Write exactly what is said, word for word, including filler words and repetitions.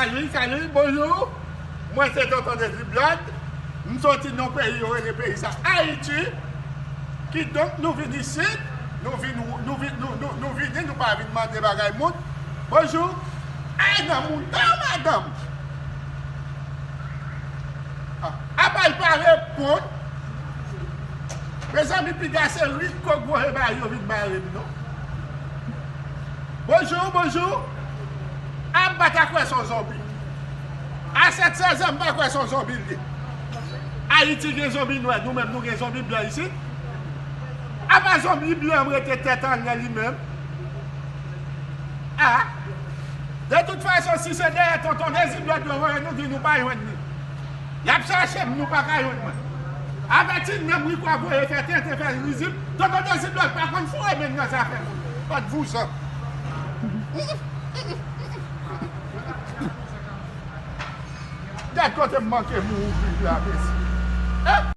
Salut, salut, bonjou. Mwen se Tonton Desiblòd. M soti nan peyi yo rele peyi sa Ayiti. Kidonk nou vin isit, nou vin, nou vin, nou, nou, nou vini, nou pa vin mande bagay moun. Bonjou. Ay, nan moun ta, madanm. Ah, apa l pa reponn? Mezanmi, piga se Rico Gwo Hebari yo vin bare m, non? Bonjou, bonjou. Ap bat a kwè se yon zonbi. A sèt sèz an, m pa kwè se yon zonbi l ye. Ayiti gen zonbi nwè, nou menm nou gen zonbi blan isit. Apa zonbi blan m rete tèt anlè li menm? A? De tout fason, si se dèyè Tonton Desiblòd yo voye nou vin, nou pa jwenn li. Y ap chache m, nou pa ka jwenn mwen. Avèti menm Rico a voye fè tenten, fè rizib. Tonton Desiblòd pa konn foure men nan zafè moun. Lòt vouzan. Gad kote m manke mouri la, mesye. Eh!